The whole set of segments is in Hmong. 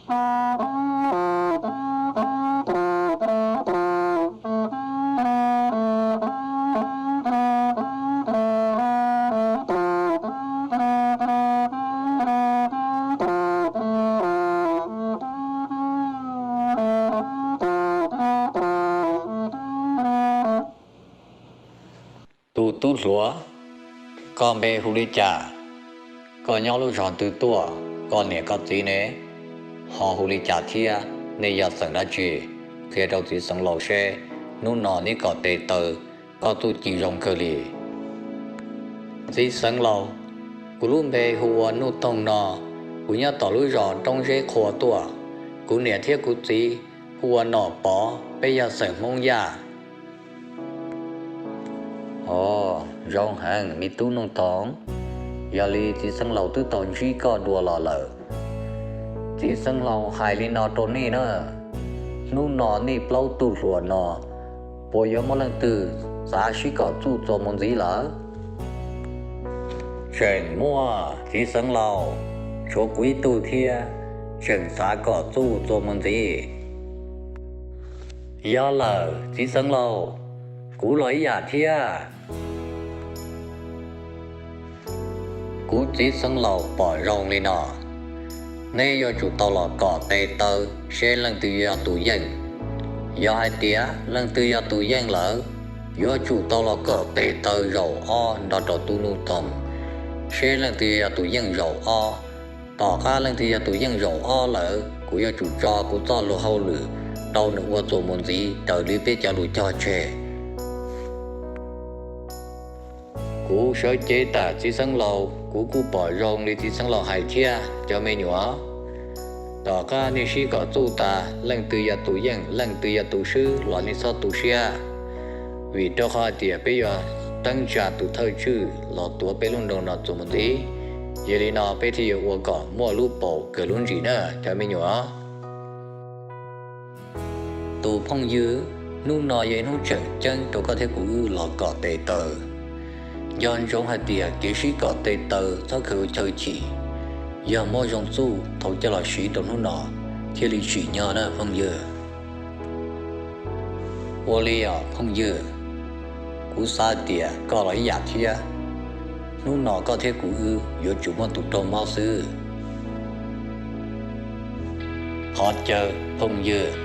Tus tub hluas, koj npe hu li cas? Koj nyob lub zos twg tuaj? Koj niam koj txiv ne ho hu li cas thiab? Nej yog xeem dab tsi? Qhia rau txiv xeev laus seb hnub no neb kom tes taw koj txuj ci zoo kawg li. Txiv xeev laus, kuv lub npe hu ua Nuj Toog no, kuv nyob tom lub zos Roob Zeb Qhua tuaj. Kuv niam thiab kuv txiv hu ua Nom Pov, peb yog xeem Hmoob Yaj. Ov, zoo heev me tub Nuj Toog. Yog li txiv xeev laus twb tau ntsib koj dua los lawm. Txiv xeev laus hais li no rau nej na, hnub no nej plaub tug hluas no puas yuav muaj leej twg xav sib kom txuj txuas mus ntxiv lawm? Tseem muaj txiv xeev laus, tshuav kuv ib tug thiab tseem xav kom txuj txuas mus ntxiv. Yog lawm txiv xeev laus, kuv los ib yam thiab. Kuv txiv xeev laus pom zoo li no, neb yuav tsum tau los kom tes taw seb leej twg yog tus yeej. Yog hais tias leej twg yog tus yeej lawm, yuav tsum tau los kom tes taw zaum ob nrog rau tub Nuj Toog, seb leej twg yog tus yeej zaum ob. Tom qab leej twg yog tus yeej zaum ob lawm, kuv yuav tsum tso kuv txoj luag hauj lwm rau nws ua txuas mus ntxiv raws li peb cov lus cog tseg. Kuv sawv cev tas txiv xeev laus, kuv kuj pom zoo li txiv xeev laus hais thiab cov me nyuam. Tom qab nej sib kom txuj tas, leej twg yog tus yeej leej twg yog tus swb los nej txhob tu siab, vim rau qhov hais tias peb yuav teeb tsa tus thawj tswj los tuav peb lub nroog no txuas mus ntxiv. Yog li no peb thiaj yuav ua kom muaj lub paus kawg lub ntsis na cov me nyuam. Tus phooj ywg, hnub no yog ib hnub tseem ceeb rau koj thiab kuv wb los kom tes taw. Nco ntsoov hais tias kev sib kom tes taw txhob khaws ua chaw chim, yog muab zoo txuj thaum coj los siv rau hnub no thiaj li tsim nyog na phooj ywg. Ua li os phooj ywg, kuv xav tias koj los ib yam thiab. Hnub no koj thiab kuv wb yuav tsum muaj tus raug mob xwb. Qhov caw phooj ywg.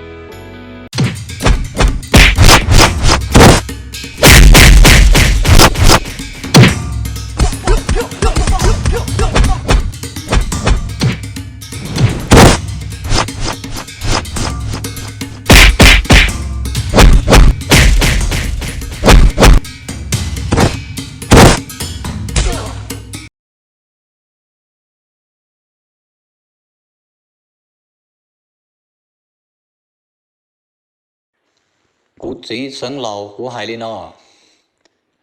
Kuv txiv xeev laus, kuv hais li no,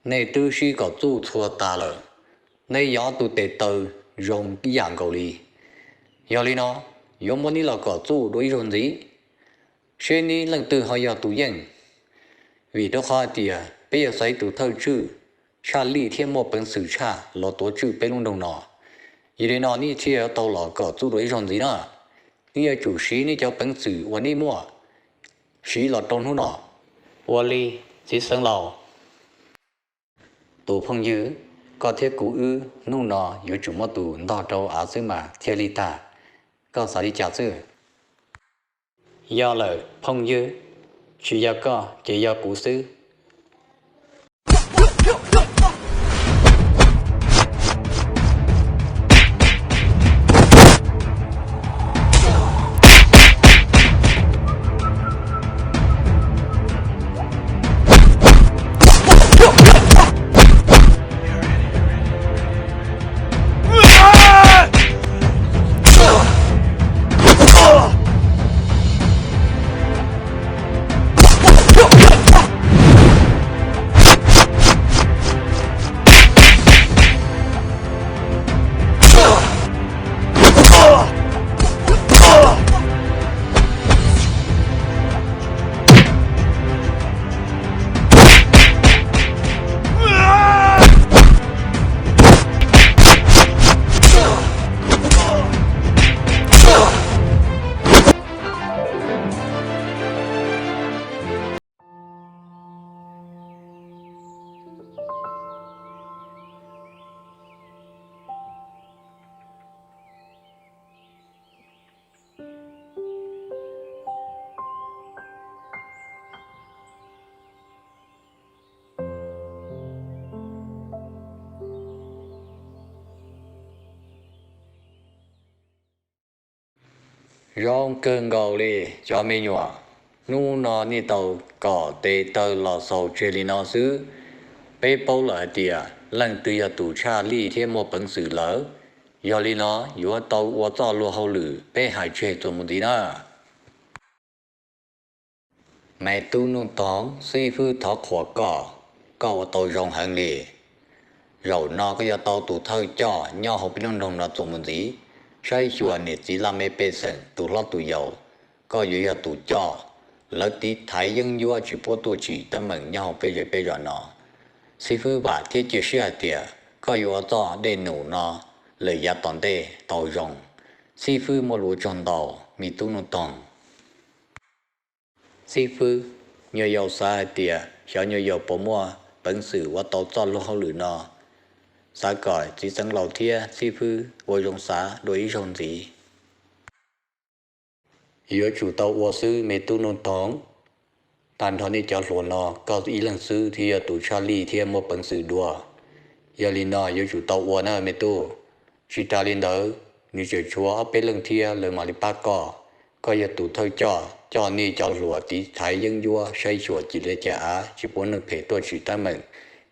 nej twb sib kom txuj txhua tas lawm, neb yog ob tug tes taw zoo ib yam nkaus li. Yog li no, yuav muab neb los kom txuj dua ib zaug ntxiv, seb neb leej twg ho yog tus yeej. Vim rau qhov hais tias peb yuav xaiv tus thawj tswj tshaj lij thiab muaj peev xwm tshaj los tuav tswj peb lub nroog no. Yog li no neb thiaj yuav tau los kom txuj dua ib zaug ntxiv na. Neb yuav tsum siv neb cov peev xwm uas neb muaj siv los rau hnub no. Ua li, txiv xeev laus. Tus phooj ywg, koj thiab kuv wb hnub no yuav tsum muab tus ntog rau av xwb mas thiaj li tag. Koj xav li cas xwb? Yog lawm phooj ywg, tsis yog koj ces yog kuv xwb. Zoo kawg nkaus li cov me nyuam, hnub no nej tau kom tes taw los xaus tseg li no xwb. Peb paub lawm hais tias leej twg yog tus tshaj lij thiab muaj peev xwm lawm. Yog li no yuav tau ua txoj luag hauj lwm peb hais tseg txuas mus ntxiv na. Me tub Nuj Toog, xib fwb thov qhuas koj, koj ua tau zoo heev li. Zaum no koj yuav tau tus thawj coj nyob hauv peb lub nroog no txuas mus ntxiv, saib xyuas niam txiv laj mej pej xeem tus hlob tus yau. Koj yuav yog tus coj lawv tiv thaiv yeeb ncuab tsis pub tuaj tsim teeb meem nyob hauv peb zej peb zos no. Xib fwb vam thiab cia siab hais tias koj yuav ua txoj dej num no lawm yav tom ntej tau zoo. Xib fwb muaj lus ua tsaug ntau, me tub Nuj Toog. Xib fwb, nyuam yaus xav hais tias xyov nyuam yaus puas muaj peev xwm ua tau txoj luag hauj lwm no. Xav kom txiv xeev laus thiab xib fwb ua zoo xav dua ib zaug ntxiv. Yuav tsum tau ua xwb me tub Nuj Toog. Tag nrho nej cov hluas no koj ib leeg xwb thiaj yog tus tshaj lij thiab muaj peev xwm dua. Yog li no yuav tsum tau ua na me tub. Tsis tas li ntawd, nws tseem tshuav ob peb leej thiab lawv mam li pab koj. Koj yog tus thawj coj coj nej cov hluas tiv thaiv yeeb ncuab saib xyuas cim li cas av tsis pub neeg phem tuaj tsim teeb meem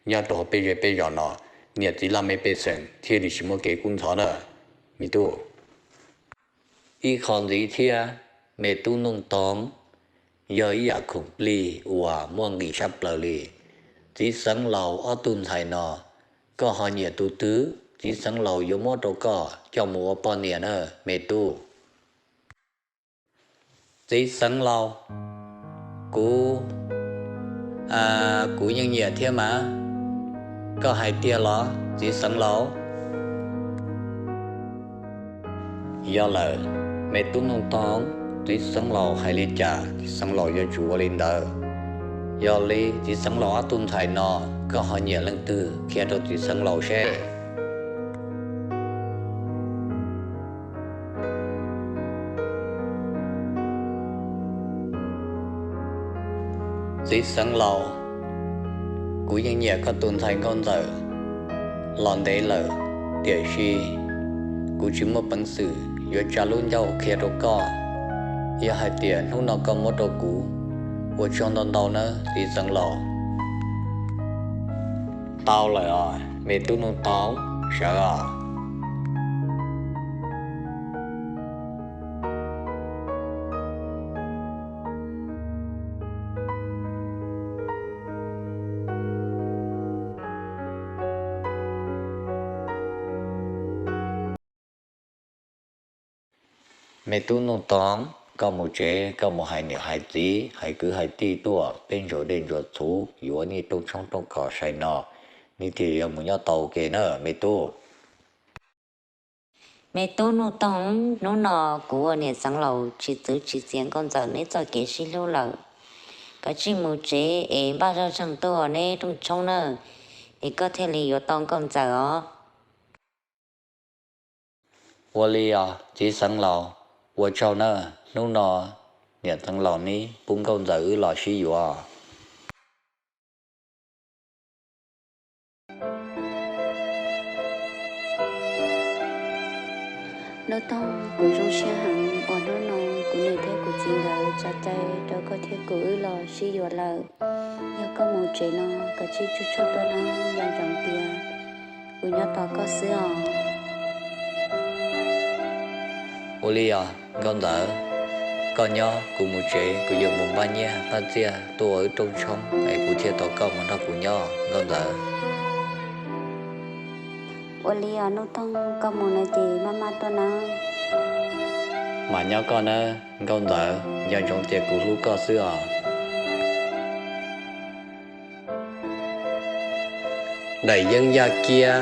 nyob rau hauv peb zej peb zos no, niam txiv laj mej pej xeem thiaj li tsis muaj kev kub ntxhov na, me tub. Ib qho ntxiv thiab, me tub Nuj Toog, yog ib yam khoom plig uas muaj nqis tshaj plaws li. Txiv xeev laus ob tug ntxhais no, koj ho nyiam tus twg, txiv xeev laus yuav muab rau koj coj mus ua poj niam na, me tub. Txiv xeev laus, kuv, kuv yeej nyiam thiab mas. Koj hais tiag los txiv xeev laus? Yog lawm, me tub Nuj Toog, txiv xeev laus hais li cas txiv xeev laus yuav tsum ua li ntawd. Yog li txiv xeev laus ob tug ntxhais no, koj ho nyiam leej twg qhia rau txiv xeev laus seb. Txiv xeev laus, kuv yeej nyiam koj tus ntxhais Nkauj Ntxawm los ntev lawm, tiam sis kuv tsis muaj peev xwm yuav tsa lub ncauj qhia rau koj. Yog hais tias hnub no koj muab rau kuv, ua tsaug ntau ntau nawb txiv xeev laus. Tau lawm os me tub Nuj Toog, sawv os. Me tub Nuj Toog, koj mus tsev koj mus hais niam hais txiv hais kwv hais tij tuaj, peb ntsuas dej ntsuas txhuv yuav nej rooj tshoob rooj kos sai no, nej thiaj yuav mus nyob tau ua ke na me tub. Me tub Nuj Toog, hnub no kuv ua niam xeev laus tsis txwv tsis txiav Nkauj Ntxawm neb txoj kev sib hlub lawm. Koj tsij mus tsev es npaj zoj zeeg tuaj ua neb rooj tshoob na, es koj thiaj li yuav tau Nkauj Ntxawm os. Ua li os txiv xeev laus, ua tsaug na, hnub no niam xeev laus neb pub Nkauj Ntxawm wb los sib yuav. Nuj Toog, kuv zoo siab heev uas hnub no kuv niam thiab kuv txiv nkawd tsa cai rau koj thiab kuv wb los sib yuav lawm. Yog koj mus tsev no koj tsij tsuag tsuag tuaj na, nco ntsoov tias kuv nyob tos koj xwb os. Ua li os Nkauj Ntxawm, koj nyob kuv mus tsev, kuv yuav mus npaj nyiaj npaj txiaj tuaj ua wb rooj tshoob es kuv thiaj tau koj mus nrog kuv nyob Nkauj Ntxawm. Ua li os Nuj Toog, koj mus no ces maj maj tuaj nawb. Mam nyob koj nawb Nkauj Ntxawm, nco ntsoov tias kuv hlub koj xwb os. Daim yeeb yaj kiab,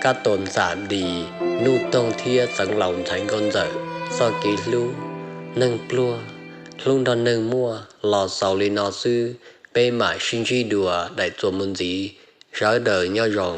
kab tua ntxam dis, Nuj Toog thiab xeev laus ntxhais Nkauj Ntxawm txoj kev hlub, neeg pluag hlub nrog neeg muaj los xaus li no xwb, peb mam sib ntsib dua daim txuas mus ntxiv, sawv daws nyob zoo.